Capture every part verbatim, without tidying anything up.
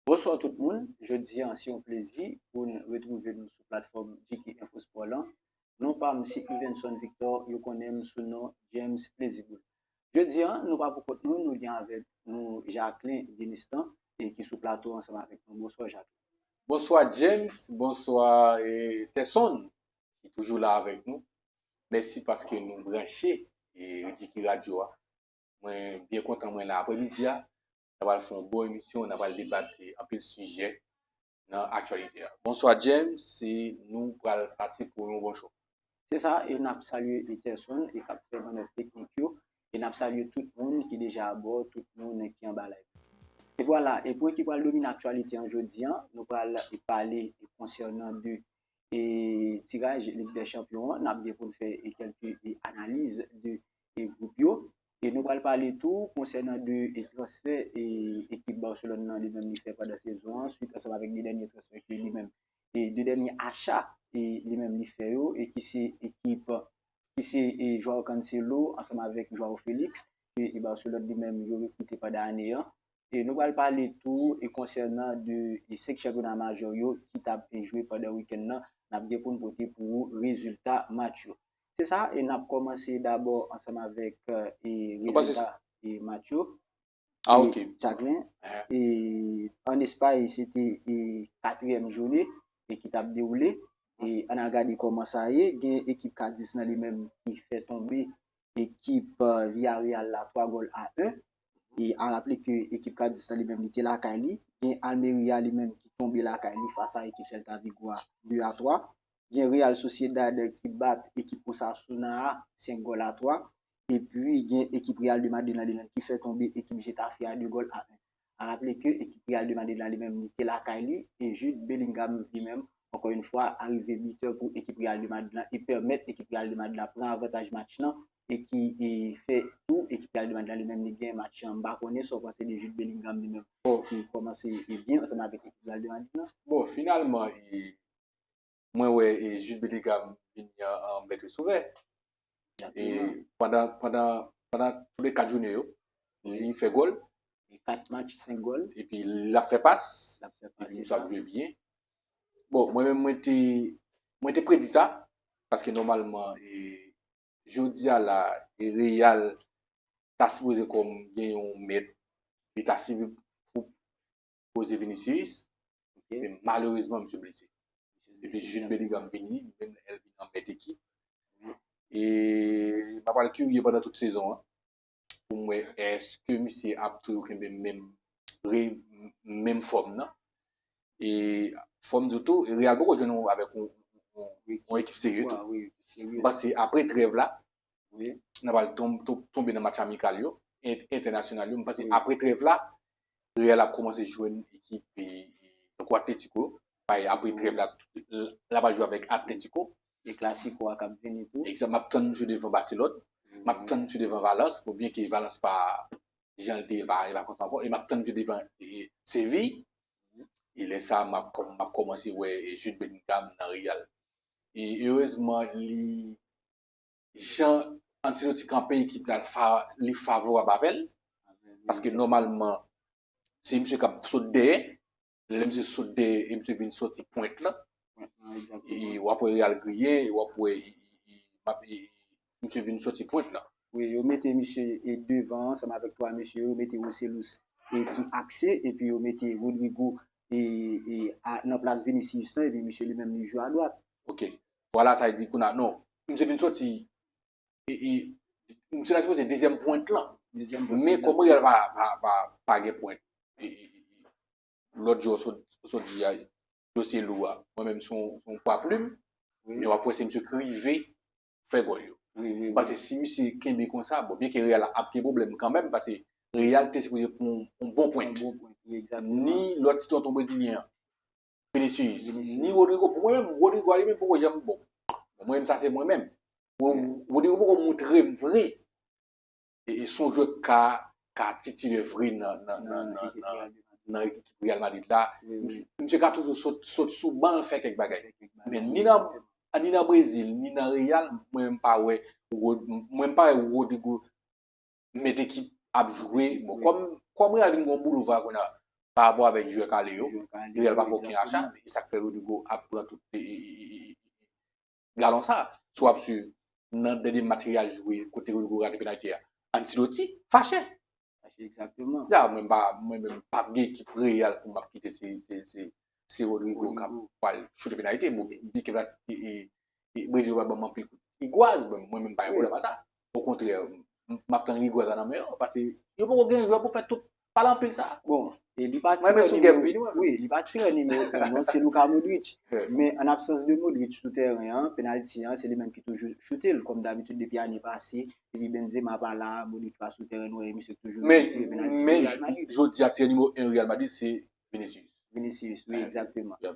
Bonswa tout moun, jodi a se yon plezi pou n retwouve nou sou platfòm G K Info Sport lan. Non pa m se Yvenson Victor, yo konnen m sou non James Plaisir. Jodi a, nou pa pou kont nou, nou gen avèk nou Jacquelin Denistan, e ki sou plato ansanm avèk nou. Bonswa Jacquelin. Bonswa James, bonswa e Terson, ki toujou la avèk nou. Mèsi paske nou branche e G K Radio a. Mwen byen kontan mwen la aprèmidi a. N a pral fè yon bon emisyon, n a pral debat anpil sijè nan aktyalite a. Bonswa James, e nou pral pati pou yon bon show. Se sa, e n ap salye Peterson e k ap fè mannèv teknik yo, e n ap salye tout moun ki deja abò, tout moun ki anba live. E vwala, e pwen ki pral domine aktyalite an jodi a, nou pral pale konsènan de e tiraj Lig dè Chanpyon an, n ap gen pou n fè e kèlke e analiz de e gwoup yo. E nou pral pale tou konsènan de e transfè e ekip Barcelone nan li menm li fè pandan sezon an, swit ansanm avèk de dènye transfè ke li menm e de dènye acha e li menm li fè yo, e ki se ekip ki se e Joao Cancelo ansanm avèk Joao Felix, ke e Barcelone li menm yo rekrite pandan ane an. E nou pral pale tou e konsènan de e senk chanpyona majò yo ki t ap e jwe pandan wikenn nan. N ap gen pou n pote pou ou rezilta match yo. Se sa, e n ap kòmanse dabò ansanm avèk e rezilta e match yo. Ah, ok. Jacquelin, e ann Espay, se te e katriyèm jounen e ki t ap dewoule. E ann al gade kòman sa ye. Gen ekip Cadiz nan li menm ki fè tonbe ekip Villarreal la twa gòl a en. E a raple ke ekip Cadiz la li menm li te lakay li. Gen Almeria li menm ki tonbe lakay li fas a ekip Celta Vigo a de a twa. Gen Real Sociedad ki bat ekip Osasuna a senk gòl a twa. Epi gen ekip Real de Madrid la li menm ki fè tonbe ekip Getafe a de gòl a en. A raple ke ekip Real de Madrid la li menm li te lakay li e Jude Bellingham li menm ankò yon fwa arive bitè pou ekip Real de Madrid la e pèmèt ekip Real de Madrid la pran avantaj match lan e ki e fè tou ekip Real de Madrid la li menm li gen match lan. M pa konnen sa w panse de Jude Bellingham li menm ki kòmanse e byen ansanm avèk ekip Real de Madrid la. Bon, finalman, e, mwen wè e Jude Bellingham vini an, an mèt sovè. E pandan, pandan, pandan tou le kat jounen yo, li fè gòl. E kat match, senk gòl. Epi l ap fè pas. L ap fè pas, se sa. Epi misye ap jwe byen. Bon, mwen menm, mwen te, mwen te predi sa, paske nòmalman, e, jodi a la, e Real ta sipoze kòm gen yon mèt, li ta sipoze pwopoze Vinicius, men malerezman, misye blese. Epi Jude Bellingham vini, li menm li vin an mèt ekip. E m ap pral kirye pandan tout sezon an pou m wè èske misye ap toujou kenbe menm, re, menm fòm nan. E fò m di w tou, Real poko jwenn avèk yon, yon, yon ekip serye tou. M panse apre trèv la, n a pral tonbe nan match amikal yo, entènasyonal yo. M panse apre trèv la, Real ap kòmanse jwenn ekip tankou Atletico. Paske apre trèv la, l ap al jwe avèk Atletico. E Clasico a k ap vini tou. Egzak, m ap tann misye devan Barcelone. M ap tann misye devan Valence, bon, byen ke Valence pa jan l te ye, l pa, li pa konsa ankò. E m ap tann misye devan e, Seville. E lè sa, m ap, m ap kòmanse wè e, Jude Bellingham nan Real. E erezman, li jan Ancelotti kanpe ekip la, li favorab avè l. Paske nòmalman, se misye k ap sot dèyè. Lè misye sot dèyè, e misye vin soti pwent lan. E w ap wè Real griyen, e w ap wè misye vin soti pwent lan. Wi, yo mete misye e devan ansanm avèk twa mesye yo, yo mete Rosselus e ki akse, epi yo mete Rodrygo e, e a, nan plas Vinicius lan, epi misye li menm li jwe adwat. Ok. Vwala, sa vle di kounye a, non, misye vin soti e, e, misye ta sipoze dezyèm pwent lan. Men kòm Real pa, pa, pa, pa gen pwent. E, e, e, lòt jwè w sot, sot di a, Joselu a, mwen menm se yon, se yon pwa plim. Men w ap wè se misye ki rive fè gòl yo. Paske si misye kenbe konsa, bon, byen ke Real ap gen pwoblèm kanmenm, paske Real te sipoze pran yon, yon bon pwent. Ni lòt ti tonton brezilyen an, Vinicius, ni Rodrygo. Pou mwen menm, Rodrygo a li menm poko janm bon. Mwen menm, sa se mwen menm. Rodrygo poko montre m vre. E, e se yon jwè k ka, ka titilè vre nan, nan, nan, nan, nan, nan ekip Real Madrid la. Misye ka toujou sot, sot sou ban, fè kèk bagay. Men ni nan, ni nan Brezil, ni nan Real, mwen menm pa wè, mwen menm pa wè Rodrygo mèt ekip ap jwe. Bon, kòm, kòm Real vin gen yon boulva kounye a, pa rapò avèk jwè kale yo, Real pa fè okenn acha, e sa k fè Rodrygo ap pran tout galon sa. Si w ap swiv nan dènye match Real jwe kote Rodrygo rate penalti a, Ancelotti fache. Fache, egzakteman. Ya, mwen pa, mwen menm pa gen ekip Real pou m ap kite se, se, se, se Rodrygo k ap pral choute penalti. Bon, ekip la, e, e, e Brezil yo pa ban m anpil kout igwaz, bon, mwen menm pa gen pwoblèm a sa. Okontrè, m ap tann rigwaz la nan men yo, paske yo poko gen jwè pou fè tout pale anpil sa. Bon, e li pa tirè nimewo, wi, li pa tirè nimewo en non, se Luka Modric. Men an absans de Modric sou tèren an, penalti an, se li menm ki toujou choute l, kòm dabitid depi ane pase, depi Benzema pa la, Modric pa sou tèren, nou wè misye toujou tire penalti pou Real Madrid. Men jodi a tirè nimewo en Real Madrid se Vinicius. Vinicius, wi, egzakteman.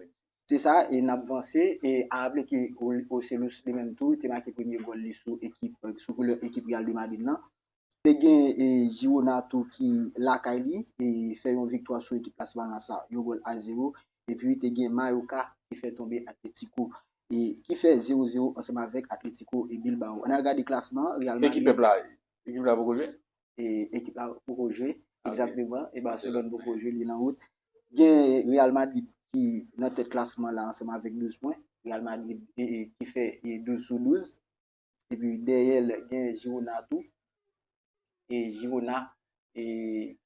Se sa, e n ap vanse, e a raple ke José Luis li menm tou te make premye gòl li sou ekip, sou koulè ekip Real de Madrid lan. Te gen, e, Girona tou ki lakay li, e fè yon viktwa sou ekip Las Palmas la, yon gòl a zewo. Epi te gen Mallorca ki fè tonbe Atletico, e ki fè zewo zewo ansanm avèk Atletico e Bilbao. Ann al gade klasman, Real Madrid. Ekip pèp la, ekip la poko jwe? E ekip la poko jwe, egzakteman, e Barcelone poko jwe, li nan wout. Gen Real Madrid ki nan tèt klasman la ansanm avèk douz pwen. Real Madrid e, e, ki fè e douz sou douz. Epi dèyè l, gen Girona tou. E Girona, e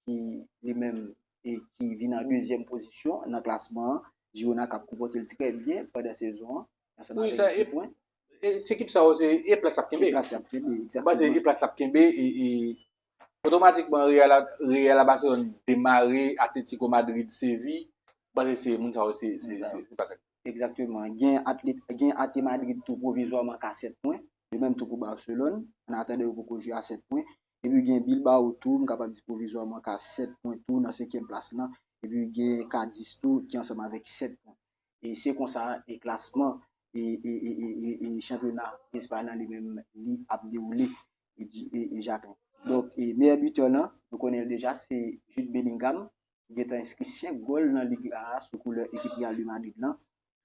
ki li menm, e ki vin an dezyèm pozisyon nan klasman an. Girona k ap konpòte l trè byen pandan sezon an, ansanm avèk dis pwen. E, se ekip sa yo, se e plas y ap kenbe. E plas y ap kenbe, egzakteman. Ba se e plas y ap kenbe, e, e otomatikman Real, Real a Barcelone demare, Atletico Madrid, Seville. Ba se, se moun sa yo, se, se, se, se plas y ap kenbe. Egzakteman. Gen Atlet, gen A T Madrid tou pwovizwaman ka sèt pwen. De menm tou pou Barcelone, an atandan yo poko jwe a sèt pwen. Epi gen Bilbao tou, m kapab di pwovizwaman ka sèt pwen tou nan senkyèm plas lan. Epi gen Cadiz tou ki ansanm avèk sèt pwen. E se konsa e klasman e, e, e, e, e, e chanpyona Espay lan li menm li ap dewoule e, e, e Jacquelin. Donk, e meyè bitè lan, nou konnen l deja, se Jude Bellingham, ki gentan enskri senk gòl nan lig la sou koulè ekip Real de Madrid lan.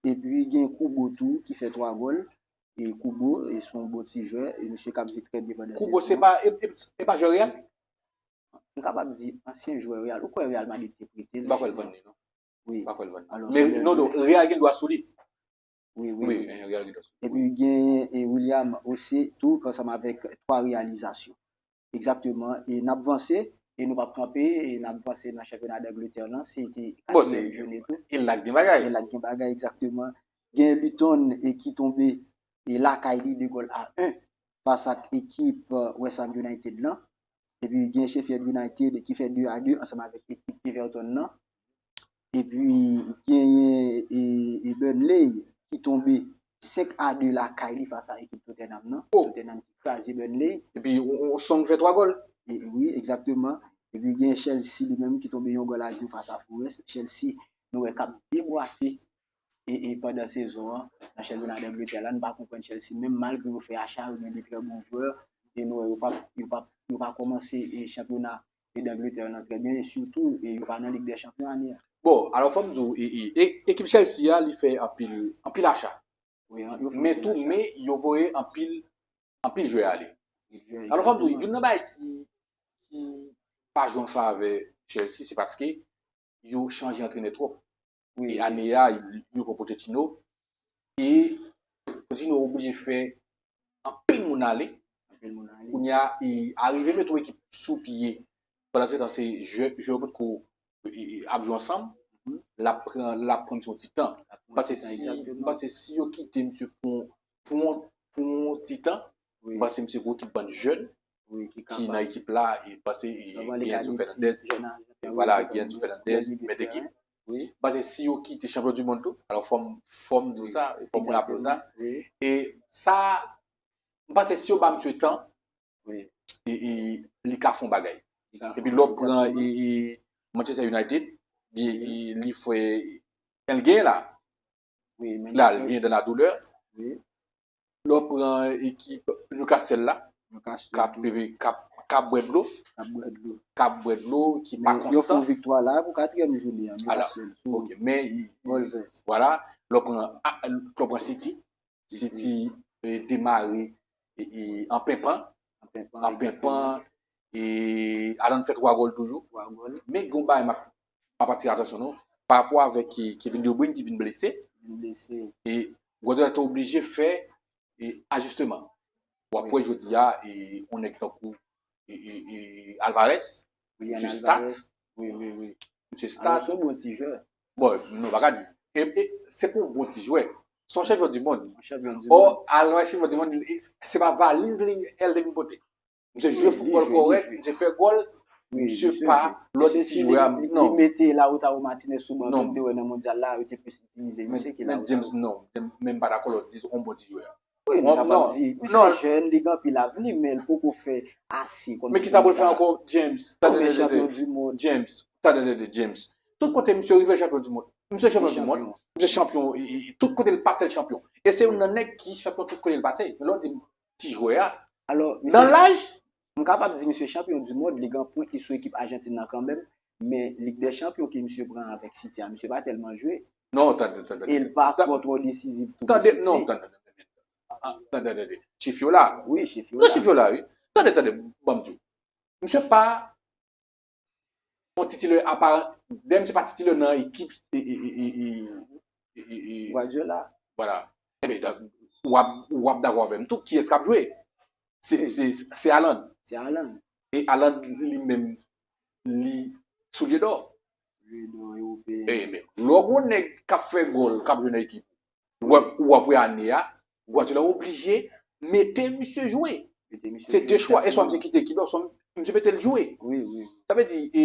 Epi gen Kubo tou ki fè twa gòl. E Kubo, e se yon bon ti jwè, e misye k ap jwe trè byen pandan sezon an. Kubo, se pa, e, e, e pa jwè Real? M kapab di ansyen jwè Real. Ou kwè Real Madrid te prete l? M pa kwè l vann li, non. Wi. M pa kwè l vann li. Men, non, non, Real gen dwa sou li. Wi, wi, wi. Epi gen, e, William José tou, ansanm avèk twa reyalizasyon. Egzakteman. E n ap vanse, e nou p ap kanpe, e n ap vanse nan chanpyona Dangletè lan. Se te katriyèm jounen tou. E la k gen bagay. E la k gen bagay, egzakteman. Gen Luton, e ki tonbe, e lakay li de gòl a en fas ak ekip, e, West Ham United lan. Epi gen Sheffield United ki fè de a de ansanm avèk ekip Everton nan. Epi genyen, e, e Burnley ki tonbe senk a de lakay li fas a ekip Tottenham nan. Tottenham ki kraze Burnley. Epi yon, yon Song fè twa gòl. E, wi, egzakteman. Epi gen Chelsea li menm ki tonbe yon gòl a zewo fas a Forest. Chelsea, nou wè k ap debwate e, e pandan sezon an, nan chanpyona Dangletè la, nou pa konprann Chelsea menm, malgre yo fè acha, yo gen de trè bon jwè, e nou wè yo p ap, yo p ap, yo pa kòmanse, e, chanpyona, e, Dangletè lan trè byen, e sitou, e, yo pa nan Lig dè Chanpyon ane a. Bon, alò fò m di w, e, e, e, ekip Chelsea a, li fè anpil, anpil acha. Wi, an, yo fè anpil acha. Men tou, men yo voye anpil, anpil jwè ale. Anpil jwè, egzakteman. Alò fò m di w, youn nan bagay ki, ki pa jwe an favè Chelsea, se paske yo chanje antrenè twòp. Wi, wi. E ane a, yo pran Pochettino. E Pochettino oblije fè anpil moun ale. Anpil moun ale. Kounye a, e arive mete yon ekip sou pye. Pandan se tan, se jwè, jwè yo potko, e, e, ap jwe ansanm. Mhm. L ap pran, l ap pran misye yon ti tan. L ap pran yon ti tan, egzakteman. Paske si, paske si yo kite misye pou, pou, pou yon ti tan, wi, m panse misye gen yon ekip bann jèn ki nan ekip la, e m panse, e, gen Enzo Fernandez, e vwala, gen Enzo Fernandez, mèt ekip. Wi. M panse si yo kite chanpyon di mond tou, alò fò m, fò m di w sa, fò m raple w sa. Wi. E sa, m panse si yo ba misye tan, wi, e, e, li ka fè yon bagay. Li ka fè yon bagay, egzakteman. Epi lè w pran, e, e, Manchester United, byen, e, li fè, e, l genyen la. Wi, men la, li genyen dans la douleur. Wi. Lè w pran ekip Newcastle la, k ap, k ap, k ap bwè dlo. K ap bwè dlo. K ap bwè dlo, ki pa konstan. Men yo fè yon viktwa la pou katriyèm jounen an, Newcastle, sou Wolves. Vwala, lè w pran, a, lè w pran City, City, e, demare, e, e, an penpan. An penpan, egzakteman. An penpan, e Haaland fè twa gòl toujou. Twa gòl. Men gen yon bagay m ap, pa atire atansyon nou, pa rapò avèk Kevin De Bruyne ki vin blese, e Guardiola te oblije fè ajisteman. W ap wè jodi a, yon nèg tankou Alvarez, misye stat, misye stat. Bon, nou pa ka di. E se pa yon bon ti jwè. Se yon chanpyon di mond. Ò, Alvarez chanpyon di mond, se pa valiz li L te vin pote. Misye jwe foutbòl kòrèk, misye fè gòl, misye pa lòt ti jwè a, non. Li mete Lautaro Martinez sou ban, menm te wè nan mondyal la, yo te plis itilize misye ke Lautaro. Men James, non, men m pa dakò lè w di se yon bon ti jwè a. Wi, nou kapab di, misye jèn, li gen anpil avni, men l poko fè ase kòmsi. Men kisa pou l fè ankò, James? Tande, tande, tande, James. Tande, tande, James. Tout kote misye rive chanpyon di mond. Misye chanpyon di mond. Misye chanpyon, tout kote l pase l chanpyon. E se youn nan nèg ki chanpyon tout kote l pase. Men lè w di m ti jwè a. Alò, nan laj, m kapab di misye chanpyon di mond, li gen pwent li sou ekip Ajantin nan kanmenm, men Lig dè Chanpyon ke misye pran avèk City a, misye pa tèlman jwe. Non, tande, tande, tande. E l pa twò, twò desizif tou pou City. Tande, non, tande, tande, tande. Chif yo la. Wi, chif yo la. Non, chif yo la, wi. Tande, tande, ban m di w. Misye pa yon titilè apa, dayè misye pa titilè nan ekip Guardiola. Vwala. Ebyen, w ap, w ap dakò avè m tou, kiyès k ap jwe? Se, se, se Haaland. Se Haaland. E Haaland li menm, li soulye dò. Soulye dò ewopeyen. Ebyen, lè w gen yon nèg k ap fè gòl, k ap jwe nan ekip, w ap, w ap wè ane a, Guardiola oblije mete misye jwe. Se de chwa, e swa misye kite ekip la, swa misye mete l jwe. Wi, wi. Sa vle di, e,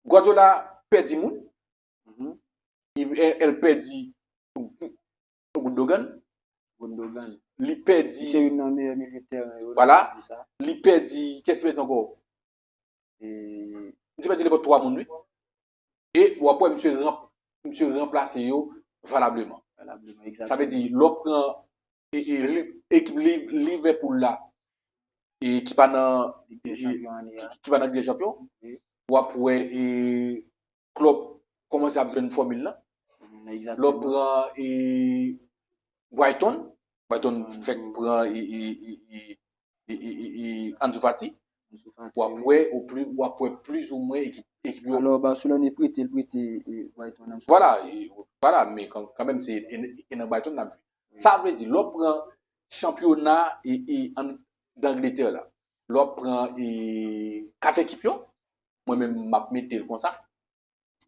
Guardiola pèdi moun, e, e l pèdi Gundogan. Gundogan. Li pèdi. Li se youn nan meyè milye tèren yo, vwala, nou di sa. Li pèdi, kiyès ki pèdi ankò? E, misye pèdi nenpòt twa moun, wi. E w ap wè misye ranp-, misye ranplase yo valableman. Valableman, egzakteman. Sa vle di, lè w pran e, e, li-, ekip Li-, Liverpool la, e ki pa nan, Lig dè Chanpyon ane a, ki, ki pa nan Lig dè Chanpyon, wi, w ap wè, e, Klopp kòmanse ap jwenn fòmil lan. Lè w pran, e, Brighton, Brighton fèk pran, e, e, e, e, e, e, e, e Ansu Fati, w ap wè, w ap wè plizoumwen ekip, ekip yo. Alò, Barcelone prete, l prete, e, Brighton Ansu Fati. Vwala, e, vwala, men kan, kanmenm, se, e, e nan Brighton n ap jwe. Sa vle di, lè w pran chanpyona, e, e, an, Dangletè la, lè w pran, e, kat ekip yo, mwen menm, m ap mete l konsa.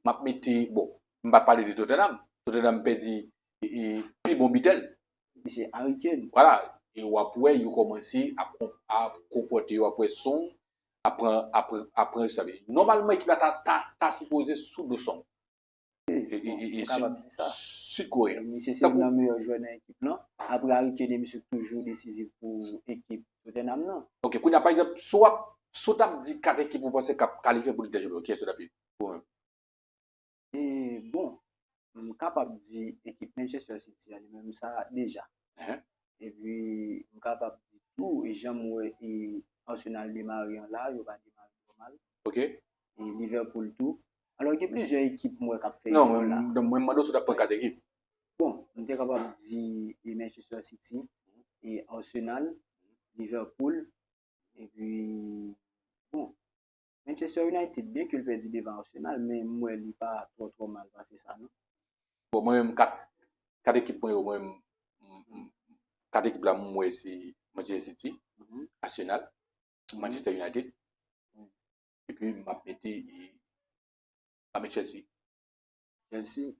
M ap mete, bon, m pa pale de Tottenham. Tottenham pèdi, e, e, pi bon bitè l. Ki se Harry Kane. Vwala. E w ap wè, yo kòmanse ap kon-, ap konpòte yo, w ap wè Son ap pran, ap pran, ap pran responsabilite. Nòmalman, ekip la ta, ta, ta sipoze sou do Son. E, e, e, e, Sid Koreyen. Misye se youn nan meyè jwè nan ekip lan. Apre Harry Kane, e misye toujou desizif pou ekip Tottenham nan. Ok, kounye a, pa egzanp, si w ap, si w t ap di kat ekip ou panse k ap kalifye pou Lig dè Chanpyon, kiyès ou t ap ye? Ou menm. E, bon, m kapab di ekip Manchester City a, li menm sa deja. Epi, m kapab di tou, e jan m wè, e, Arsenal demare an la, yo pa demare twò mal. Ok. E Liverpool tou. Alò, gen plizyè ekip m wè k ap fè efò la. Non, mwen, mwen mande w si w t ap pran kat ekip. Bon, m te kapab di, e, Manchester City, e Arsenal, Liverpool, epi, bon, Manchester United, byenke l pèdi devan Arsenal, men m wè li pa twò, twò mal pase sa, non. Bon, mwen menm, kat, kat ekip mwen yo, mwen menm, m, m, kat ekip la, m wè se Manchester City, Arsenal, Manchester United, epi m ap mete, e, m ap mete Chelsea. Chelsea.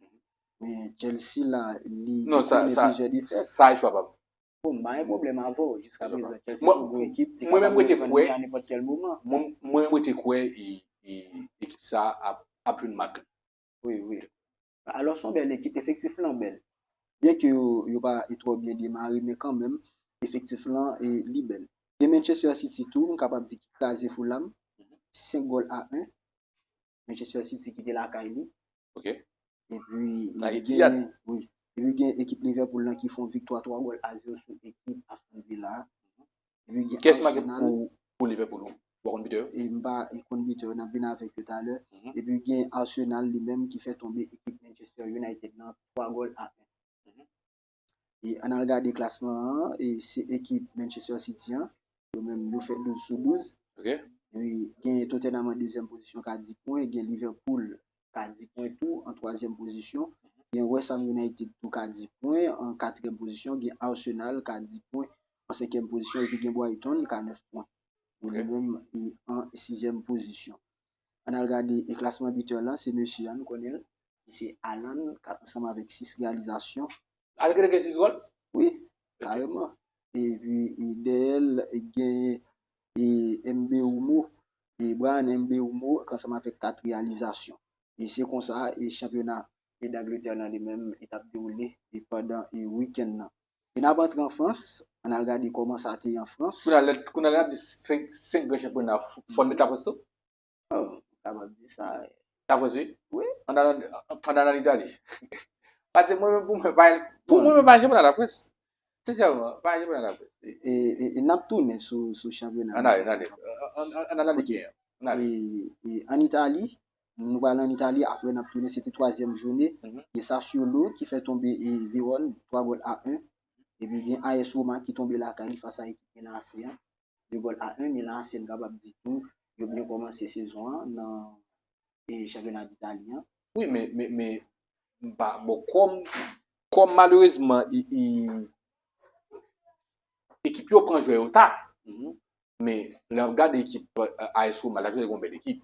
Men Chelsea la, li konnen plizyè defèt. Non, sa, sa, sa e chwa pa m. Bon, m pa gen pwoblèm avè w. Jiska prezan, Chelsea se yon gwo ekip, li kapab retrann li a nenpòt kèl moman. Mwen, mwen rete kwè e, e, ekip sa a ap, ap jwenn mak li. Wi, wi. Alò, se yon bèl ekip, efektif lan bèl. Byenke yo, yo pa twò byen demare, men kanmenm, efektif lan, e, li bèl. Gen Manchester City tou, m kapab di ki kraze Fulham, senk gòl a en. Manchester City ki te lakay li. Ok. Epi, gen, wi. Epi gen ekip Liverpool lan ki fè yon viktwa twa gòl a zewo sou ekip Aston Villa. Epi gen Arsenal. Kiyès ki make pou, pou Liverpool ou? Ou pa konn bitè yo? E m pa konn bitè yo, n ap vin avèk yo talè. Epi gen Arsenal li menm ki fè tonbe ekip Manchester United lan twa gòl a en. E ann al gade klasman an, e se ekip Manchester City an, yo menm yo fè douz sou douz. Ok. Epi gen Tottenham an dezyèm pozisyon ka dis pwen, gen Liverpool ka dis pwen tou an twazyèm pozisyon. Gen West Ham United tou ka dis pwen an katriyèm pozisyon. Gen Arsenal ka dis pwen an senkyèm pozisyon. Epi gen Brighton ka nèf pwen. E li menm, e an sizyèm pozisyon. Ann al gade e klasman bitè lan, se mesye a, nou konnen l, ki se Haaland, ka, ansanm avèk sis reyalizasyon. Al gade gen sis gòl? Wi, kareman. Epi, e dèyè l, e genyen e Mbeumo, e Bryan Mbeumo, k ansanm avèk kat reyalizasyon. E se konsa, e chanpyona e Dangletè nan li menm, e t ap dewoule e pandan e wikenn nan. E n ap antre an Frans, ann al gade kòman sa te ye an Frans. Kounye a, lè, kounye a, lè n ap di senk, senk gran chanpyona, f-, fò n met Lafrans tou? Oh, ou kapab di sa. Lafrans, wi? Wi. Ann al, ann al an Itali. Paske mwen menm, pou mwen, pa, pou mwen menm, pa chanpyona Lafrans. Sensèman, pa chanpyona Lafrans. E, e, e n ap tounen sou, sou chanpyona Lafrans. Ann ale, ann ale. Ann, ann, ann al an Ligue un. Ann ale. E, e ann Itali, nou pral ann Itali, apre n ap tounen, se te twazyèm jounen. Gen Sassuolo ki fè tonbe e Vérone, twa gòl a en. Epi gen A S Roma ki tonbe lakay li fas a ekip Milan A C an, de gòl a en. Milan A C, n kapab di tou, yo byen kòmanse sezon an nan e chanpyona Ditali an. Wi, men, men, men, m pa, bon, kòm, kòm malerezman, i, i, ekip yo pran jwè yo ta, men lè w ap gade ekip, eh, A S Roma, l ap jwe yon bèl ekip.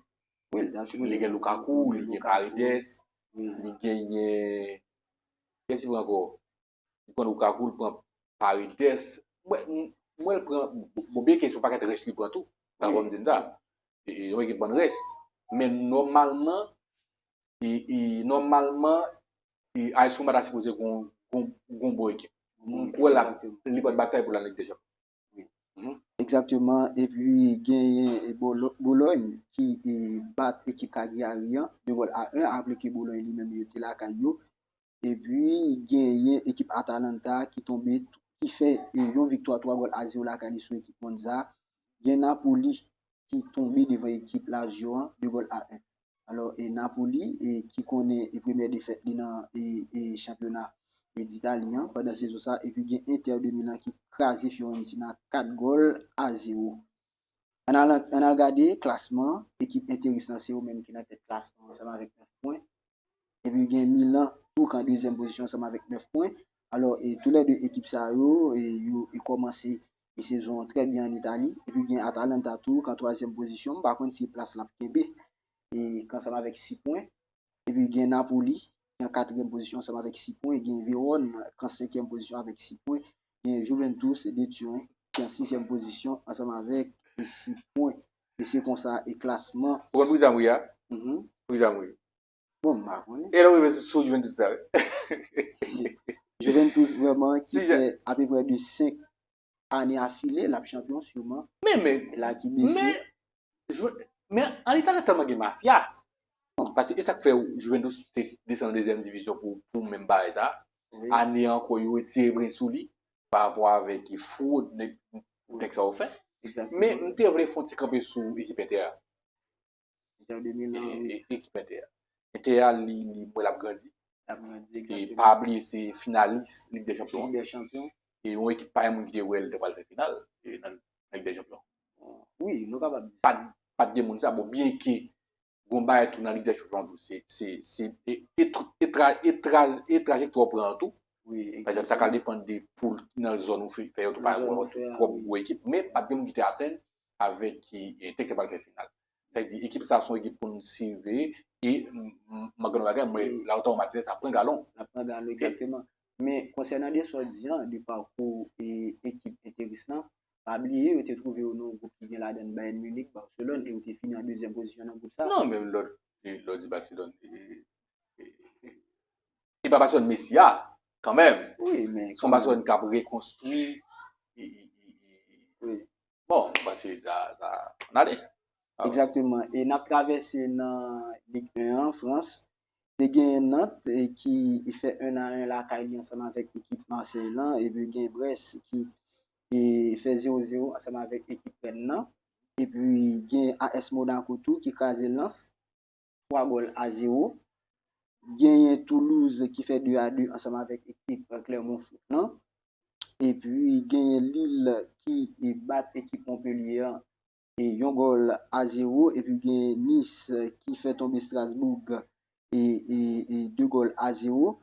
Wi, li ta sipoze. Li gen Lukaku, li gen Paredes, li genyen, kiyès li pran ankò? Li pran Lukaku, li pran Paredes. Mwen, m-, mwen, l pran, bon, byen ke se yon pakèt rès li pran tou. Dakò, m di n sa. E, e, yon ekip bann rès. Men nòmalman, e, e, nòmalman, e, A S Roma ta sipoze gon, gon, gon bon ekip. M kwè l ap, li pral batay pou l al Lig dè Chanpyon. Egzakteman. Epi genyen e Bolo-, Bologne ki e bat ekip Cagliari an de gòl a en. Raple ke Bologne li menm yo te lakay yo. Epi genyen ekip Atalanta ki tonbe, ki fè e yon viktwa twa gòl a zewo lakay li sou ekip Monza. Gen Napoli ki tonbe devan ekip Lazio an de gòl a en. Alò, e Napoli, e ki konnen e premyè defèt li nan e, e chanpyona e Ditali an pandan sezon sa, epi gen Inter de Milan ki kraze Fiorentina kat gòl a zewo. Ann al, ann al gade klasman, ekip Interis lan se yo menm ki nan tèt klasman ansanm avèk nèf pwen. Epi gen Milan tou k an dezyèm pozisyon ansanm avèk nèf pwen. Alò, e toulède ekip sa yo, e yo e kòmanse e sezon an trè byen an Itali. Epi gen Atalanta tou k an twazyèm pozisyon. M pa konn si plas l ap kenbe. E k ansanm avèk sis pwen. Epi gen Napoli ki an katriyèm pozisyon ansanm avèk sis pwen. Gen Vérone k an senkyèm pozisyon avèk sis pwen. Gen Juventus de Turin ki an sizyèm pozisyon ansanm avèk e sis pwen. E se konsa e klasman. Ou konn Pri Zamri a? Pri Zamri. Bon, m pa konnen. E lè w rive sou, sou Juventus la, wi. Juventus vrèman ki fè apeprè de senk ane afile, l ap chanpyon siman. Men, men, la ki bese. Men, Ju-, men an Itali tèlman gen mafya. Paske e sa k fè Juventus te desann nan dezyèm divizyon pou, pou menm bagay sa. Ane ankò, yo retire bren sou li pa rapò avèk fwod nèg, nèg sa yo fè. Men m te vle fè yon ti kanpe sou ekip Inter a. Inter de Milan, e, wi. E, ekip Inter a. Inter a, li, li, m wè l ap grandi. L ap grandi, egzakteman. E pa bliye, se finalis Lig dè Chanpyon. Lig dè Chanpyon. E yon ekip pa gen moun ki te wè l te pral fè final, e nan, nan Lig dè Chanpyon. Wi, nou kapab di sa. Pa t, pa t gen moun sa. Bon, byen ke gon bagay tou nan Lig dè Chanpyon tou, se, se, se, e, e, e tra-, e tra-, e trajektwa w pran an tou. Wi, egzakteman. Pa egzanp, sa ka depann de poul nan zòn ou fè, fè yo tou pa gen twòp gwo ekip, men pa t gen moun ki te atann avèk ki, e, Inter te pral fè final. Sa vle di, ekip sa se yon ekip pou n siveye, e m, m, m, m, m, Lautaro Martinez ap pran galon. L ap pran galon, egzakteman. Men konsènan de sa w di an, de pakou e ekip Interis lan, pa bliye, yo te twouve yo nan yon gwoup ki gen ladan Bayern Munich, Barcelone, e yo te fini an dezyèm pozisyon nan gwoup sa. Non, men lè w, lè w di Barcelone, e, e, e, e pa Barcelone Messi a, kanmenm. Wi, men se yon Barcelone k ap rekonstwi, e, e, e, e, bon, m panse sa, sa, ann ale. Egzakteman. E n ap travèse nan Lig en an, Frans. Te gen Nantes, e, ki fè en a en lakay li ansanm avèk ekip Marseille lan, epi gen Brest ki, e, fè zewo zewo ansanm avèk ekip Rennes lan. Epi gen A S Monaco tou ki kraze Lens twa gòl a zewo. Genyen Toulouse ki fè de a de ansanm avèk ekip Clermont Foot lan. Epi genyen Lille ki, e, bat ekip Montpellier an, e, yon gòl a zewo. Epi gen Nice ki fè tonbe Strasbourg, e, e, e de gòl a zewo.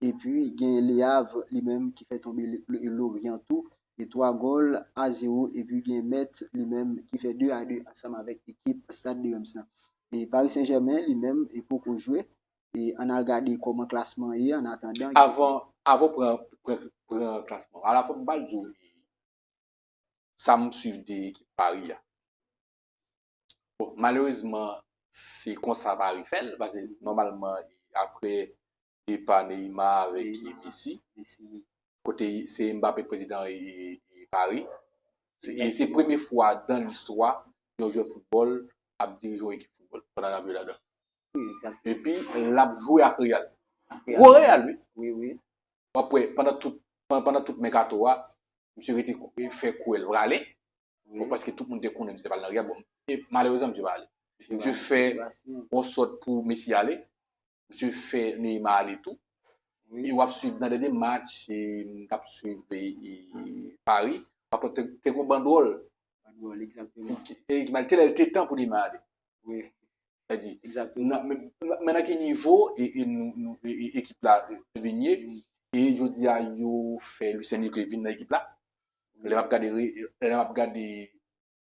Epi gen Le Havre li menm ki fè tonbe Lorient tou, e twa gòl a zewo. Epi gen Metz li menm ki fè de a de ansanm avèk ekip Stade de Reims lan. E Paris Saint-Germain li menm e poko jwe. E ann al gade kòman klasman ye an atandan. Avan, avan pran, pran, pran klasman, ala fò m ba l di w sa m swiv de ekip Paris a. Bon, malerezman, se konsa Paris fè l, paske nòmalman, apre depa Neymar avèk Messi, kote se Mbappé k prezidan e, e, e Paris, se, e se premye fwa dan listwa yon jwè foutbòl ap dirije yon ekip foutbòl pandan n ap jwe ladan. Epi, l ap jwe ak Real. Gwo Real, wi. W ap wè, pandan tout, pandan tout mèkato a, misye rete fè kwè l prale. Bon, paske tout moun te konnen misye t al nan Real. Bon, e malerezman, misye pa ale. Misye fè yon sòt pou Messi ale. Misye fè Neymar ale tou. E w ap swiv nan dènye match, e, m t ap swiv e, e, Paris. Apre, te, te gon bandwòl. Bandwòl, egzakteman. E, e, te lè l te tan pou Neymar ale. Wi. Sa di, nan, men, men nan ki nivo e, e, nou, nou, e, e, ekip la, e, vin ye, e jodi a yo fè Luis Enrique vin nan ekip la. Lè m ap gade, re- lè m ap gade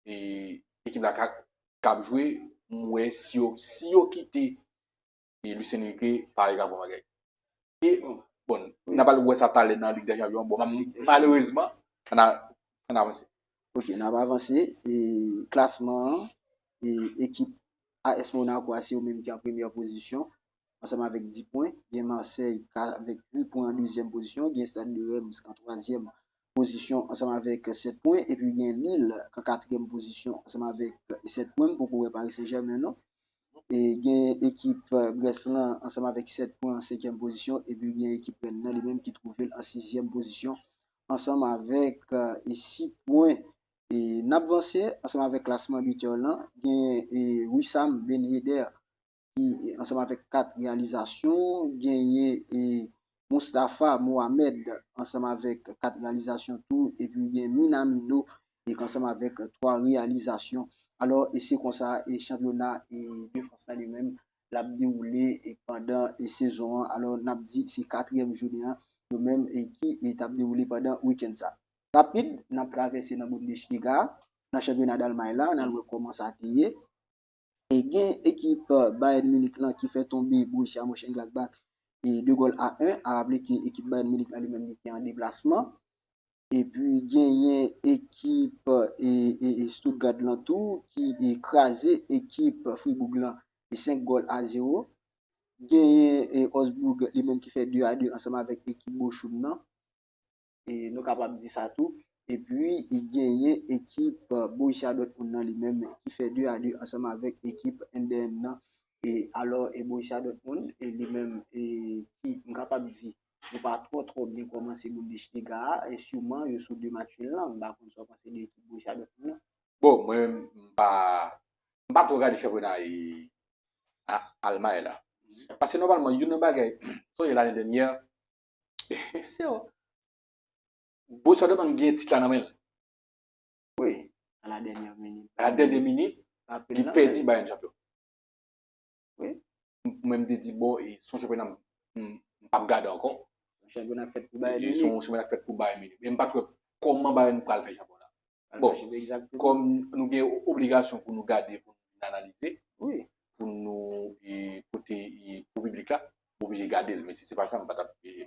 e, ekip la k ap, k ap jwe, m wè si yo, si yo kite e Luis Enrique, Paris ka fè yon bagay. E, bon, n ap al wè sa talè nan Lig dè Chanpyon. Bon, malerezman, ann a- ann avanse. Ok, n ap avanse. E klasman an, e ekip A S Monaco a se yo menm ki an premyè pozisyon ansanm avèk dis pwen. Gen Marseille ka avèk uit pwen an dezyèm pozisyon. Gen Stade de Reims an twazyèm pozisyon ansanm avèk sèt pwen. Epi gen Lille k an katriyèm pozisyon ansanm avèk sèt pwen. M poko wè Paris Saint-Germain non. E gen ekip Brest lan ansanm avèk sèt pwen an senkyèm pozisyon. Epi gen ekip Rennes nan li menm ki twouve l an sizyèm pozisyon ansanm avèk e sis pwen. E n ap vanse ansanm avèk klasman bitè lan. Gen e Wissam Ben Yedder ki ansanm avèk kat reyalizasyon, genyen e Mustafa Mohamed ansanm avèk kat reyalizasyon tou, epi gen Minamino e ansanm avèk twa reyalizasyon. Alò, e se konsa e chanpyona e de Frans la li menm l ap dewoule e pandan e sezon an. Alò, n ap di se katriyèm jounen an yo menm e ki e t ap dewoule pandan wikenn sa. Rapid, n ap travèse nan Bundesliga a, nan chanpyona Dalmay la, n al wè kòman sa te ye. E gen ekip Bayern Munich lan ki fè tonbe Borussia Mönchengladbach e de gòl a en. A raple ke ekip Bayern Munich lan li menm li te an deplasman. Epi genyen ekip e, e, e Stuttgart lan tou ki e kraze ekip Fribourg lan e senk gòl a zewo. Genyen e Augsburg li menm ki fè de a de ansanm avèk ekip Bochum nan. E nou kapab di sa tou. Epi, genyen ekip Borussia Dortmund nan li menm ki fè de a de ansanm avèk ekip N D M nan. E alò, e Borussia Dortmund, e li menm, e ki, m kapab di, nou pa twò, twò byen kòmanse Bundesliga a, e siman, yo sou de match nul lan, m pa konn sa w panse de ekip Borussia Dortmund nan. Bon, mwen menm, m pa, m pa twò gade chanpyona e, a, Almay la. Paske nòmalman, youn nan bagay, sonje lane dènyè, se yo. Borussia Dortmund gen tit la nan men l. Wi, a la dènyè minit. A la dènyè minit, li pèdi Bayern chanpyon. Wi. Mwen, m te di, bon, e se yon chanpyona m, m, m p ap gade ankò. Yon chanpyona k fèt pou Bayern Munich. E se yon chanpyona k fèt pou Bayern Munich. Men m pa t wè kòman Bayern pral fè chanpyona. Bon, kòm nou gen obligasyon pou nou gade, pou nou analize, pou nou e, pote e, pou piblik la, m oblije gade l. Men si se pa sa, m pa t ap. E,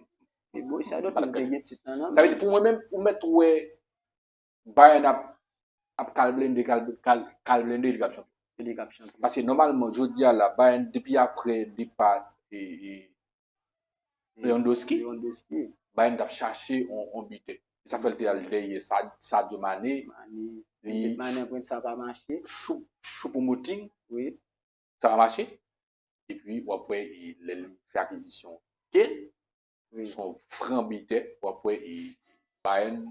e Borussia Dortmund te gen tit lan nan men. Sa vle di, pou mwen menm, ou mèt wè Bayern ap, ap kalblende, kal, kal, kalblende, li k ap chanpyon. Li k ap chanpyon. Paske nòmalman, jodi a la, Bayern, depi apre depa e, e, Lewandowski, Bayern t ap chache yon, yon bitè. E sa fè l te al dèyè Sa- Sadio Mane. Mane, li Mane anpwen sa pa mache. Chou- Choupo-Moting. Wi. Sa pa mache. Epi, w ap wè, e, lè l fè akizisyon Kane, wi, se yon gran bitè, w ap wè, e, Bayern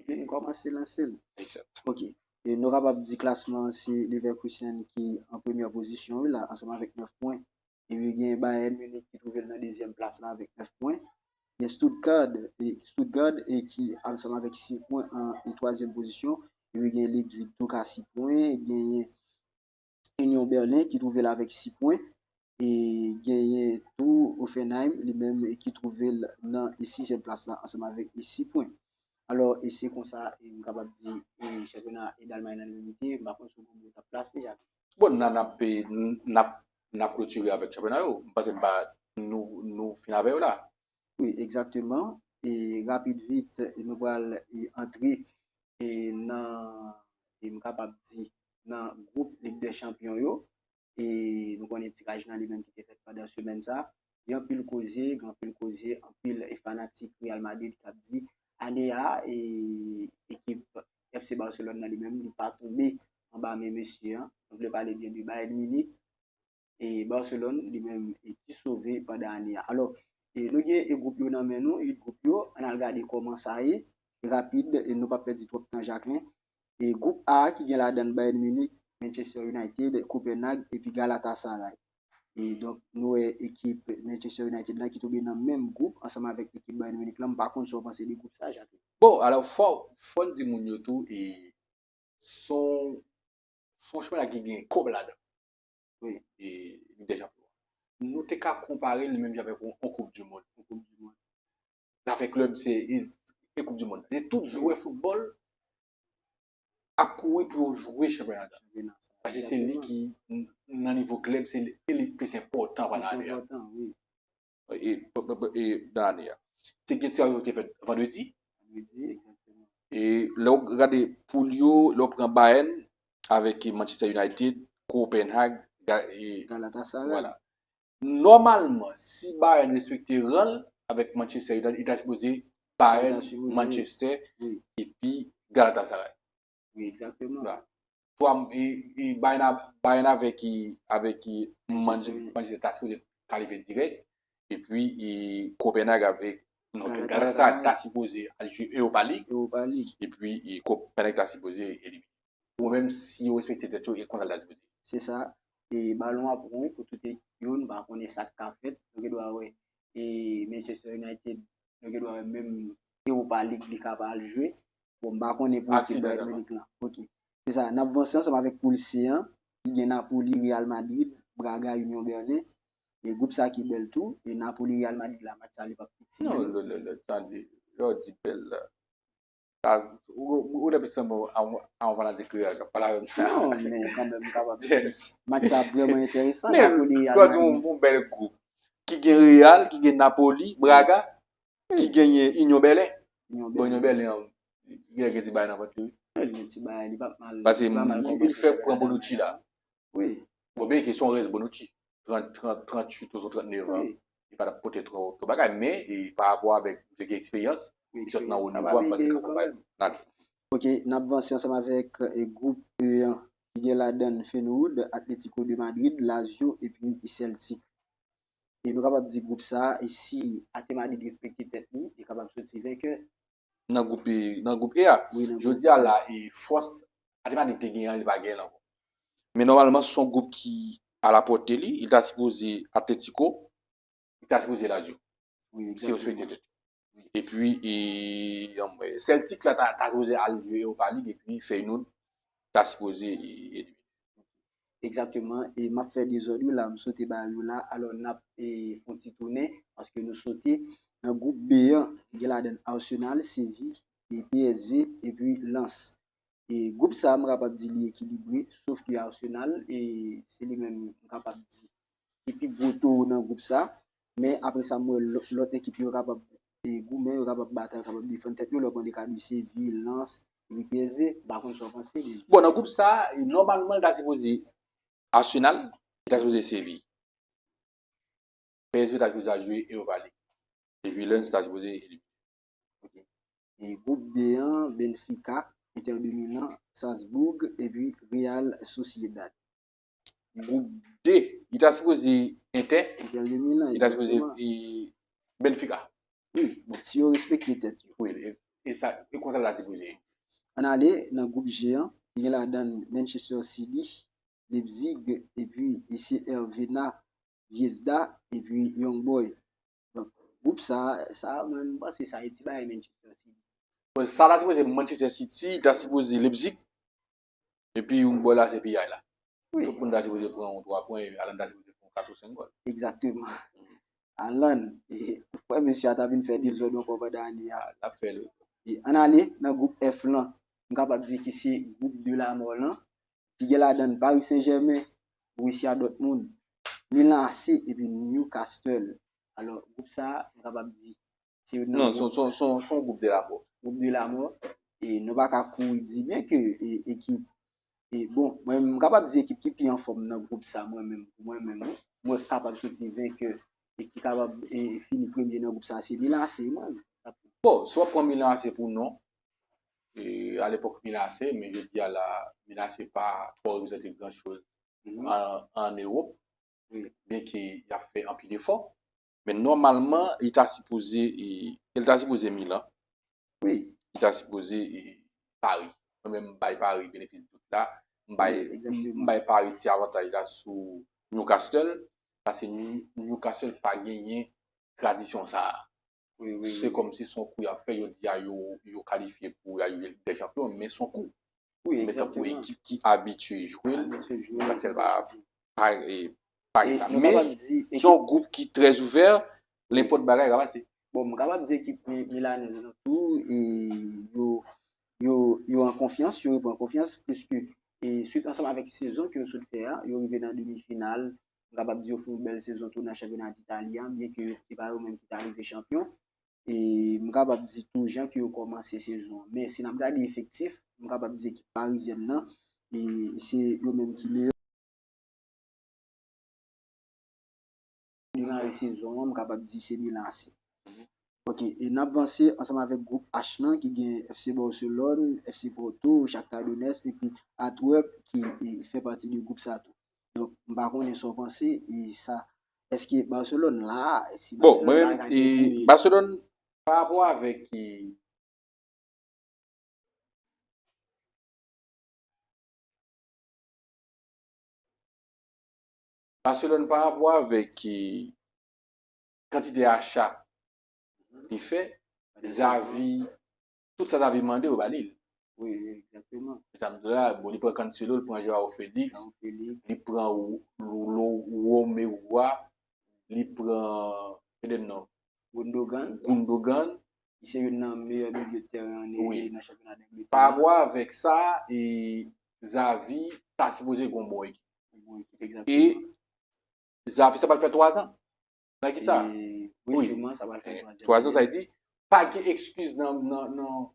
Vin kòmanse lanse l. Exact. Ok. E nou kapab di klasman an se Leverkusen ki an premyè pozisyon wi la ansanm avèk nèf pwen. Epi gen Bayern Munich ki twouve l nan dezyèm plas la avèk nèf pwen. Gen Stuttgart, e Stuttgart e ki ansanm avèk sis pwen an e twazyèm pozisyon. Epi gen Leipzig tou ka sis pwen. Genyen Union Berlin ki twouve l avèk sis pwen. E genyen tou Hoffenheim, li menm ki twouve l nan sizyèm plas la ansanm avèk sis pwen. Alò, e se konsa, e m kapab di, e chanpyona e Dalmay nan li menm li te, m pa konn si w gen yon mo w t ap plase, Jacques. Bon, n a, n ap, n ap, n ap klotire avèk chanpyona yo. M panse n pa, nou, nou fin avè yo la. Wi, egzakteman. E rapid vit, e nou pral e antre e nan, e m kapab di, nan gwoup Lig dè Chanpyon yo. E nou konnen tiraj lan li menm ki te fèt pandan semèn sa. Gen anpil koze, gen anpil koze, anpil e fanatik Real Madrid k ap di ane a, e ekip F C Barcelone nan li menm, li pa tonbe anba men mesye an. Nou vle pale byen de Bayern Munich e Barcelone, li menm, e ki sove pandan ane a. Alò, e nou gen e gwoup yo nan men nou, uit gwoup yo, ann al gade kòman sa ye, e rapid, e nou p ap pèdi twòp tan, Jacquelin. E gwoup A ki gen ladan l Bayern Munich, Manchester United, Copenhague, epi Galatasaray. E donk, nou wè ekip Manchester United la ki tonbe nan menm gwoup ansanm avèk ekip Bayern Munich la. M pa konn sa w panse de gwoup sa, Jacquelin. Bon, alò, fò, fò n di moun yo tou, e son, son chanpyona ki gen kòb ladan. Wi. E Lig dè Chanpyon. Nou te ka konpare l menm jan avèk yon, yon Koup di Mond. Yon Koup di Mond. Zafè klèb, se e, e Koup di Mond. E tout jwè foutbòl ap kouri pou yo jwe chanpyona sa. Chanpyona sa, paske se li egzakteman. Ki, n- nan nivo klèb, se li, se li k plis enpòtan pandan ane a. Plis enpòtan, wi. E, p- p- p- e, nan ane a. Te gen tiraj yo te fèt vandredi. Vandredi, egzakteman. E lè w gade poul yo, lè w pran Bayern avèk Manchester United, Copenhague, ga- e, Galatasaray. Vwala. Nòmalman, si Bayern respekte ran l avèk Manchester United, li ta sipoze Bayern, Manchester, epi Galatasaray. Wi, egzakteman. Twa, e, e Bayern a- Bayern avèk, avèk Manchester, Manchester ta sipoze kalifye dirèk. Epi e Copenhague avèk, non, Galatasaray ta sipoze al jwe Europa League. Europa League. Epi e Copenhague ta sipoze elimine. Ou menm si yo respekte tèt yo, e konsa l ta sipoze. Se sa. E balon ap won pou tout ekip yo, nou pa konnen sa k ka fèt. Nou gen dwa wè e Manchester United, nou gen dwa wè menm Europa League li ka pa al jwe. Bon, m pa konnen pou ekip Bayern Munich lan. Ok. Se sa, n ap vanse ansanm avèk poul C an, ki gen Napoli, Real Madrid, Braga, Union Berlin. E gwoup sa ki bèl tou, e Napoli, Real Madrid la, match sa li p ap piti. Non, lè, lè, lè, tande, lè w di bèl la. Sa, ou, ou, ou depi sanble a, a yon fanatik Real k ap pale avè m sa. Non, men kanmenm, m kapab di match sa ap vrèman enteresan. Men, Napoli, Real Madrid. Yon, yon bèl gwoup. Ki gen Real, ki gen Napoli, Braga, ki genyen Union Berlin. Bon, Union Berlin an, li gen ti bagay nan vant li, wi. Li gen ti bagay, li p ap mal, li p ap mal kòmanse. Paske li fè pran Bonucci la. Wi. Bon, byen ke se yon rès Bonucci. Trant, trant, trant uit oubyen trant nèf an. Wi. Li pa t ap pote twò, twò bagay, men e, pa rapò avèk misye gen eksperyans, li sot nan wo nivo a, m panse l ka fè yon bagay. Ok, n ap vanse ansanm avèk e, gwoup E an, ki gen ladan l Feyenoord, Atlético de Madrid, Lazio epi Celtic. E nou kapab di gwoup sa a, e si Ate Madrid respekte tèt li, li kapab soti venkè. Nan gwoup E, nan gwoup E a, wi, nan gwoup E a. Jodi a la, e fòs Ate Madrid te genyen an, li pa genyen l ankò. Men nòmalman, se yon gwoup ki alapòte li, li ta sipoze Atlético, li ta sipoze Lazio. Wi, si yo respekte tèt yo. Epi, e, Celtic la ta, ta sipoze al jwe Europa League, epi Feyenoord ta sipoze, e, elimine. Egzakteman, e m ap fè dezòd wi la, m sote ba yo la. Alò, n ap, e, fè yon ti tounen, paske nou sote nan gwoup B an, ki gen ladan l Arsenal, Seville, e P S V, epi Lens. E gwoup sa a, m kapab di li ekilibre, sof ke Arsenal, e se li menm, m kapab di, ki pi gwo towo nan gwoup sa. Men apre sa, m wè lò- lòt ekip yo kapab, e, goumen, yo kapab batay, yo kapab defann tèt yo. Lè w pran le ka de Seville, Lens, epi P S V, m pa konn sa w panse de yo. Bon, nan gwoup sa, e, nòmalman, li ta sipoze Arsenal, li ta sipoze Seville. P S V ta sipoze al jwe Europa League. Epi Lens ta sipoze elimine. Ok. E gwoup D an, Benfica, Inter de Milan, Salzbourg, epi Real Sociedad. Gwoup D, li ta sipoze Inter, Inter de Milan, li ta sipoze, egzakteman, e, Benfica. Wi, bon, si yo respekte tèt yo. Wi, e, e sa, e konsa l ta sipoze ye. Ann ale nan gwoup G an, ki gen ladan l Manchester City, Leipzig, epi Crvena Zvezda, epi Young Boys. Donk, gwoup sa, sa, mwen, m panse sa e ti bagay Manchester City. Bon, sa ta sipoze Manchester City, ta sipoze Leipzig, epi Young Boys la, se piyay la. Wi. Tout moun ta sipoze pran yon twa pwen, e Haaland ta sipoze fè yon kat ou senk gòl. Egzakteman. Haaland, e, frè mesye a ta vin fè dezòd ankò pandan ane a. L ap fè l. E, ann ale nan gwoup F lan, m kapab di ki se gwoup de lamò lan, ki gen ladan l Paris Saint-Germain, Borussia Dortmund, Milan A C epi Newcastle. Alò, gwoup sa a, m kapab di, se youn nan Non, se gwoup, se se se yon gwoup de lamò. Gwoup de lamò. E nou pa ka kouri di byen ke e, ekip, e bon, mwen, m kapab di ekip ki pi anfòm nan gwoup sa, mwen menm, pou mwen menm, wi. Mwen kapab soti venkè e ki kapab e, fini premye nan gwoup sa, se Milan A C, mwen. Bon, si w ap pran Milan A C pou non, e, alepòk Milan A C, men jodi a la, Milan A C pa twò reprezante gran choz Mhm. an, an Ewòp, Wi. byen ke y ap fè anpil efò. Men nòmalman, li ta sipoze, e, li ta sipoze Milan. Wi. Li ta sipoze, e, Paris. Mwen menm, m bay Paris benefis dout la. M bay, Wi, egzakteman. m bay Paris ti avantaj la sou Newcastle. Paske New- Newcastle pa genyen tradisyon sa a. Wi, wi, Se wi, wi. kòmsi se yon kou y ap fè, yo di a yo, yo kalifye pou y al jwe Lig dè Chanpyon, men se yon kou. Wi, Men tankou egzakteman. ekip ki abitye jwe l, Abitye jwe l, Newcastle pa, pa, e, pa gen E sa. nou Men kapab di se ekip yon gwoup ki trè ouvè, Wi. nenpòt bagay ka pase. Bon, m kapab di ekip mi- milanèz lan tou, e yo, yo, yo an konfyans, yo repran konfyans, pliske, e swit ansanm avèk sezon ke yo sot fè a, yo rive nan demi final, m kapab di yo fè yon bèl sezon tou nan chanpyona Ditali a, byen ke se pa yo menm ki ta rive chanpyon. E m kapab di tou jan ke yo kòmanse sezon an. Men si n ap gade efektif, m kapab di ekip parizyèn nan, e se yo menm ki meyè. Demare sezon an, m kapab di se Milan A C. Ok, e n ap vanse ansanm avèk gwoup H lan ki gen F C Barcelone, F C Porto, Shakhtar Donetsk epi Antwerp ki e, fè pati de gwoup sa tou. Donk, m pa konnen sa w panse, e sa, èske Barcelone la, si Bon, Barcelone mwen la menm, ka e, gen pou Barcelone, pa rapò avèk, e, Barcelone pa rapò avèk, e, kantite acha li fè, Xavi, tout sa Xavi mande, yo ba li l. Wi, egzakteman. Sa m di la, bon, li pran Cancelo, li pran Joao Felix, Joao Felix. li pran Ro- Ro- Romeu, li pran, ede m non, Gundogan. Gundogan. Li se youn nan meyè milye tèren an Wi. nan chanpyona Dangletè. Pa rapò avèk sa, e Xavi ta sipoze gen yon bon ekip. Yon bon ekip, E egzakteman. Xavi, sa pral fè twa zan nan ekip sa. E, wi, Wi. siman, sa pral fè Eh, twa zan. Twa zan, sa vle di, pa gen ekskiz nan, nan, nan,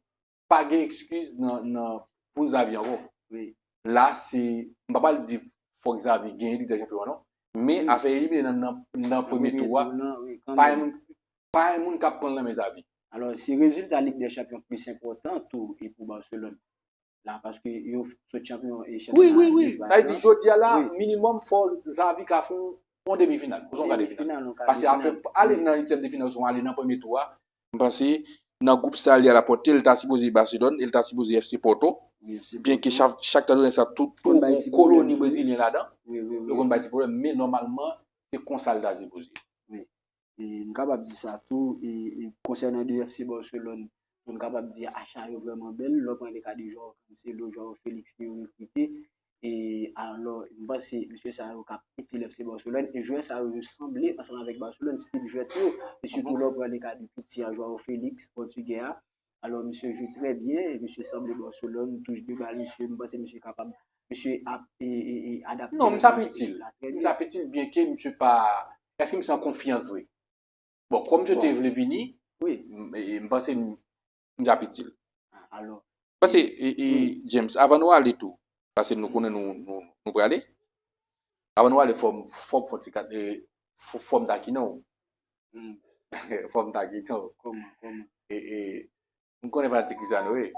pa gen ekskiz nan, nan, pou Xavi ankò. Wi. La, se, m pa pral di fòk Xavi genyen Lig dè Chanpyon an, non. Men Wi. afè elimine nan, nan, nan Nan premye premye tou a, tou nan, wi, pa gen kanmenm. moun, pa gen moun k ap pran l nan men Xavi. Alò, se rezilta Lig dè Chanpyon plis enpòtan tou e pou Barcelone. La, paske yo f- sot chanpyon e Wi, chanpyona wi, wi. Espas Sa vle di, la. jodi a la, Wi. minimòm, fò Xavi ka fè yon, yon demi final, ou se yon ka de final. Demi final, yon ka Paske de afè final. ale Wi. nan uityèm de final, ou se ale nan premye tou a, m panse, nan gwoup sa, li al apòte, li ta sipoze Barcelone, e li ta sipoze F C Porto. Wi, F C Byen ke Porto. Sha- Shakhtar Donetsk sa tout Konn bay yon ti koloni pwoblèm, wi. brezilyen ladan. Wi, wi, Yo wi. konn bay ti pwoblèm, men nòmalman, se konsa l ta sipoze. Wi. E n kapab di sa tou, e, e konsènan de F C Barcelone, nou kapab di acha yo vrèman bèl. Lè w pran le ka de Joao Cancelo, Joao Felix ke yo rekrite, e alò, m panse mesye sa yo k ap itil F C Barcelone, e jwè sa yo, yo sanble ansanm avèk Barcelone, stil jwèt yo, e sitou lè w pran le ka de piti a, Joao Felix, pòtigè a. Alò, misye jwe trè byen, e misye sanble Barcelone, touch de bal, misye, m panse misye kapab, misye ap, e, e, e, adapte Non, misye ap itil. la trè Misye byen. ap itil, byen ke misye pa, èske misye an konfyans vre? Bon, kòm misye te Bon. vle vini, Wi. m, e, m panse m, misye ap itil. Alò, Paske, e, e, Wi. James, avan nou ale tou, paske nou konnen nou, nou, nou prale, avan nou ale, fò m, fò m fè ti kat, e, fò, fò m takinen w. Hmm. Fò m takinen w. Kòman, kòman? E, e, m konnen fanatik Cristiano ye.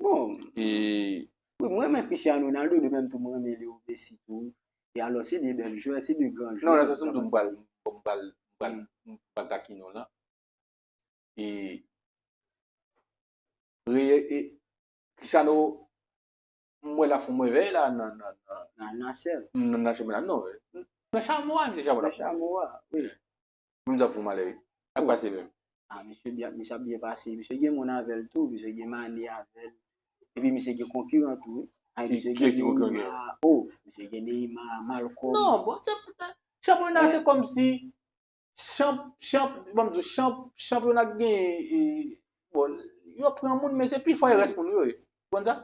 Bon, E, wi, mwen renmen Cristiano Ronaldo, de menm tou, mwen renmen Leo Messi tou. E alò, se de bèl jwè, se de gran jwè. Non, nan sans m di w, m pral, m pral, m pral, Hmm. m pral takinen w la. E, reye- e, Cristiano, m wè l ap fè yon move la nan, nan, nan, Nan Nasè. nan, nan chanpyona, non, nan Chamois, misye Chamois Nan l ap fè. Chamois, wi. Menm jan pou malè, wi. Sa k pase menm? Ah, misye byen, misye ap byen pase. Misye gen moun avè l tou, misye gen Mané avè l. Epi misye gen konkiran tou, wi. Ay, Ki, misye ki gen konkiran? Neymar. Oh, misye gen Neymar, Malcom. Non, bon, se, se, Chanpyona se kòmsi chanp, chanp, ban m di w, chanp, chanpyona k genyen, e, bon, yo pran moun, men se pi fò e rès moun yo ye. Ou konn sa?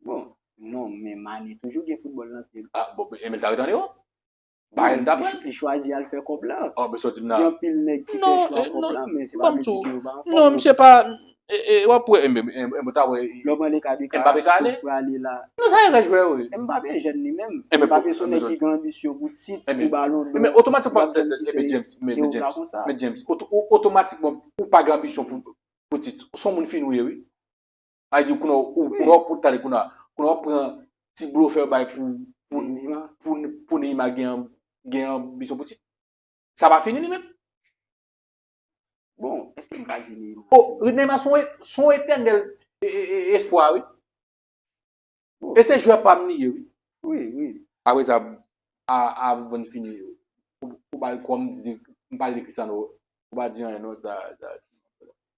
Bon, non, men Mane toujou gen foutbòl nan pye l. Ah, bon, e men l ta ret an Ewòp. Bayern ta pran. Li chwazi al fè kòb la. Oh, men sa w di m nan. Gen anpil nèg ki fè chwa kòb la, men se pa vle di ke yo pa anfòm. Non, misye pa. E, e, w ap wè, e, e, e, ta wè. Lè w pran le ka de Carrasco, Mbappé prale la. Non, sa e rès jwè yo ye. Mbappé jèn li menm. Mbappé se yon nèg ki gen anbisyon pou tit, pou balon dò. Men otomatikman, men James, men James, men James, otomatikman, ou pa gen anbisyon pou, pou tit. Se yon moun fini w ye, wi. Sa vle di, kounye a, ou, kounye a, ou tande, kounye a, kounye a, w ap pran ti blofè bay pou, pou, pou, pou Neymar gen, gen anbisyon pou tit. Sa pa fini li menm. Bon, èske m ka di Neymar? Oh, Neymar se yon, se yon etènèl e, e, e, espwa, wi. E se jwè pa m li ye, wi. Wi, wi. Apre sa, a, avan n fini, ou, ou pa, kòm m di, m pale de Cristiano, ou pa di anyen non, sa, sa.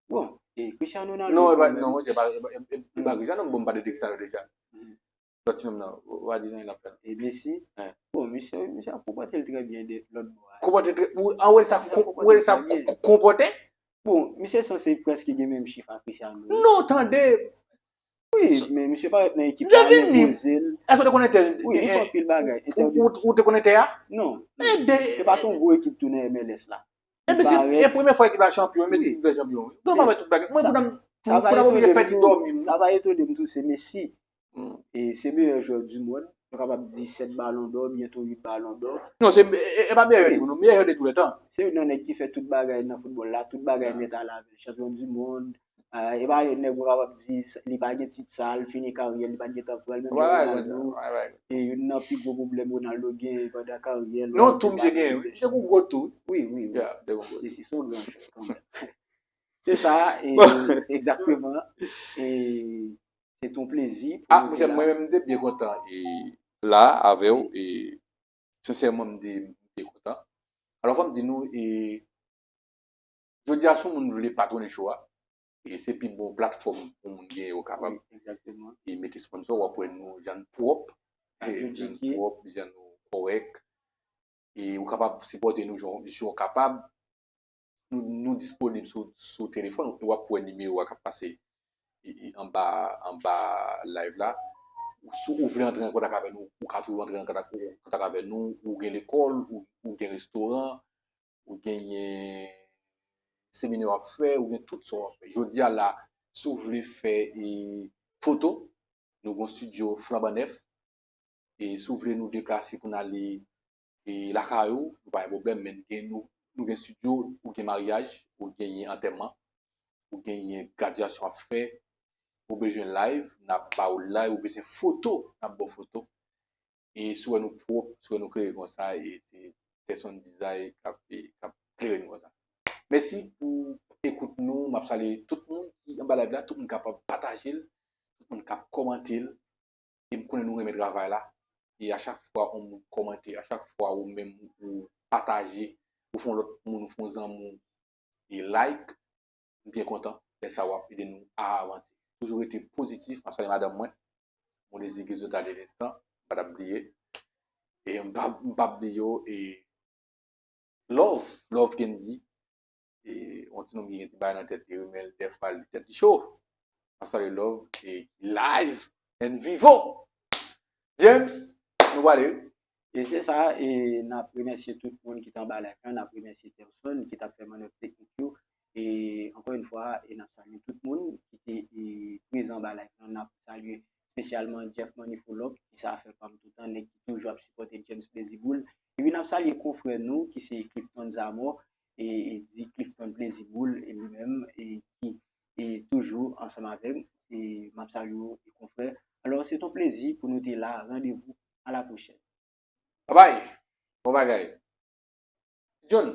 Bon, e Cristiano Ronaldo. Non, e pa, non, mwen, e pa, e pa Cristiano, bon, m pale de Cristiano deja. Lòt ti nonm nan, w a di nan yon afè. E Messi? Bon, misye, misye ap konpòte l trè byen de lòt bò a. Konpòte trè, ou, a, ou wè sa, ou wè sa konpòte? Bon, misye sanse prèske gen menm chif a Cristiano. Non, tande! Wi, men misye parèt nan ekip la, li enpoze l. Èske w te konn Entè? Wi, li fè anpil bagay. Ou te konn Entè a? Non. Se pa t yon gwo ekip tou nan M L S la. Ebyen, se premye fwa ekip la chanpyon, Messi vin fè chanpyon. Donk, pa fè tout bagay. Mwen, pou n ap oblije pèdi dòmi m. Sa va etone m tou, se Messi. E se meyè jwè du mond. Nou kapab di sèt balon dò, byento uit balon dò. Non, se, e, e pa meyè du mond, non, meyè jwè de tou lè tan. Se youn nan nèg ki fè tout bagay nan foutbòl la, tout bagay nèt ale avè l. Chanpyon du mond, e pa yon nèg ou kapab di li pa gen tit sa, l fini karyè l, li pa t gentan pran l, menm jan Ronaldo. E youn nan pi gwo pwoblèm Ronaldo gen pandan karyè l. Non, tou misye gen, wi. Misye gon gwo tou. Wi, wi, wi. Messi se yon gran jwè kanmenm. Se sa, e, egzakteman. E, Se t on plezi pou nou te la. Mwen menm, m te byen kontan e la avè w. E sensèman, m te, m te byen kontan. Alò, fò m di nou, e jodi a, si yon moun vle patwone show a, e se pi bon platfòm yon moun genyen, ou kapab e mete sponsò, w ap wè nou, jan n pwòp, jan n pwòp, jan nou kòrèk. E ou kapab sipòte nou jan, jan w kapab. Nou, nou disponib sou, sou telefòn, e w ap wè nimewo a k ap pase anba, anba live la. Si w vle antre an kontak avè nou, ou ka toujou antre an kontak, kontak avè nou. Ou gen lekòl, ou, ou gen restoran, ou genyen seminè w ap fè, ou gen tout sa w ap fè. Jodi a la, si w vle fè e, foto, nou gen yon estidyo flanban nèf. E si w vle nou deplase pou n ale e, lakay ou, nou pa gen pwoblèm, men n gen, nou, nou gen estidyo, ou gen maryaj, ou genyen antèman, ou genyen gradyasyon ap fè, ou bezwen live, n ap ba ou live, ou bezwen foto, n ap ba w foto. E si w wè nou pwòp, si w wè nou klere konsa, e se Tèson Dizay k ap, e, k ap klere nou konsa. Mèsi pou ekout nou. M ap salye tout moun ki anba live la, tout moun k ap pataje l, tout moun k ap kòmante l. E m konnen nou renmen travay la. E a chak fwa yon moun kòmante, a chak fwa ou menm ou pataje, ou fè yon lòt moun, ou fè yon zanmi w e like, m byen kontan. Lè sa a w ap ede nou a avanse. Toujou rete pozitif, m ap salye madanm mwen, Monlezi Gilzota Delistan, m pa t ap bliye. E m p ap, m p ap bliye w, e love, love Kendy. E yon ti nonm ki gen ti bagay nan tèt li, wi, men dèfwa li tèt li cho. M ap salye love e live and vivo. James, nou prale, wi. E se sa, e n ap remèsye tout moun ki te anba live la, n ap remèsye Tèson ki t ap fè mannèv teknik yo. E ankò yon fwa, e n ap salye tout moun ki te e, prezan anba live la. N ap salye espesyalman Jeff Money Follow Up, ki sa fè pa m toutan, nèg ki toujou ap sipòte James Plezi Boul. Epi n ap salye konfrè nou ki se Clifton Zamò, e, e di Clifton Plezi Boul, e li menm, e ki e toujou ansanm avè m. E m ap salye w, e konfrè. Alò, se t on plezi pou nou te la. Randevou a la pwochèn. Babay! Bon bagay. Ti John,